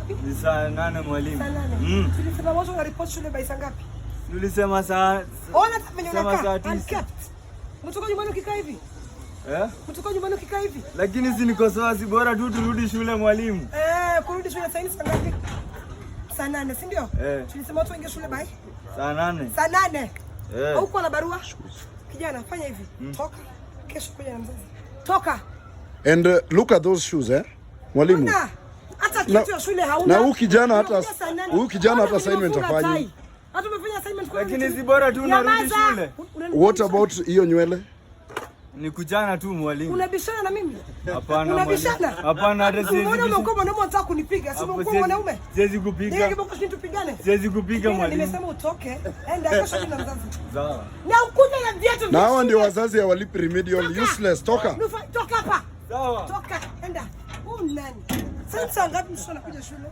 ngapi? Ni saa 8, mwalimu. Saa 8. Tulisema watu wana report shule by saa ngapi? Tulisema saa Ona hata venye Sema unakaa. saa 9. Unkept. Mtoka nyumbani ukikaa hivi. Eh? Mtoka nyumbani ukikaa hivi. Lakini si niko sawa, si bora tu turudi shule, mwalimu. Eh, kurudi shule saa hizi saa ngapi? Saa 8, si ndio? Eh. Tulisema watu waingie shule by Saa 8. Saa 8. Eh. Haukuwa na barua? Kijana, fanya hivi. Toka. Kesho kuja na mzazi. Toka. And look at those shoes, eh? Mwalimu. Ona. Hata kitu ya shule hauna. Na huyu kijana hata- Unakuja saa 8. Huyu kijana hata Ona assignment umefunga hafanyi. tai. Hata umefanya assignment kwa Lakini nini? si bora tu unarudi Nyamaza. shule. What about hiyo nywele? Ni kuchana tu, mwalimu. Unabishana na mimi? Hapana, mwalimu. Unabishana? Hapana, hata siwezi. Umeona umekuwa mwanaume, unataka kunipiga. Si Hapo umekuwa mwanaume? Siwezi Nige kupiga. kiboko chini tupigane. Siwezi kupiga, Kijana, mwalimu. nimesema utoke. Enda kesho na mzazi. Sawa. Na ukuje na viatu Na vya hawa ndio shule. wazazi hawalipi remedial. Toka. Useless, toka. Toka hapa. Sawa. Toka, enda. Huyu ni nani? Sasa saa ngapi mtoto anakuja shule?